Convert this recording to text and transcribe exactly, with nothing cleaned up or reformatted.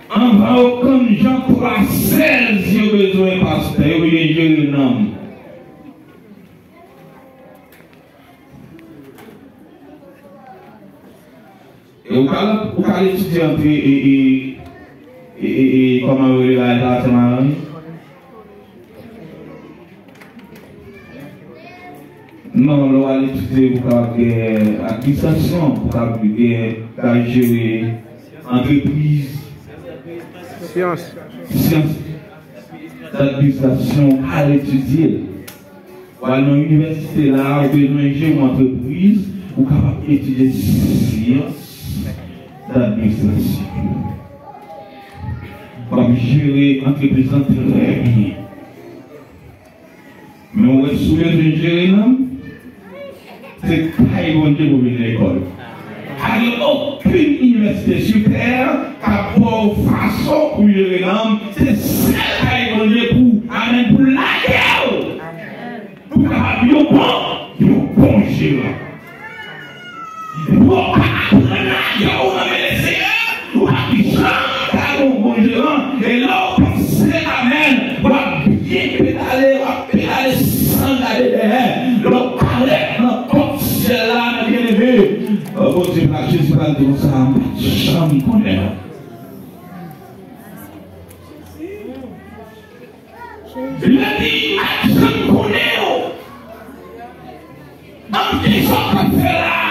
Anvan yo konn jan twa sèz yo bezwen pastè, yo bezwen jere nanm. E ou ka, ou ka al etidye antre e, e, e, e, e, kòman yo rele bagay sa, sè Marie? Non, lè w al etidye pou w kapab gen administrasyon, pou w kapab gen, ka jere antrepriz. Syans. Syans d'administrasyon, al etidye l. W al nan inivèsite la, ou bezwen jere yon antrepriz, ou kapab etidye syans d'administrasyon. W ap jere antrepriz lan trè byen. Men w wè, si w bezwen jere nanm, se kay Bondye pou w vin lekòl. Pa gen okenn inivèsite sou tè k ap ba w fason pou w jere nanm, se sèl kay Bondye pou, amèn, pou lage w, pou w kapab yon bon, yon bon jeran. Ou pa aprann lage w nan men Lesenyè, ou p ap janm ka yon bon jeran. E lè w panse, amèn, w ap byen pedale, w ap pedale san gade dèyè. Lè w parèt nan pòt syèl la, mè byeneme, o Bondye pa, Jezi pral di konsa, m pa t janm konnen w. Li di, m pa t janm konnen w. Ann di sa w t ap fè la,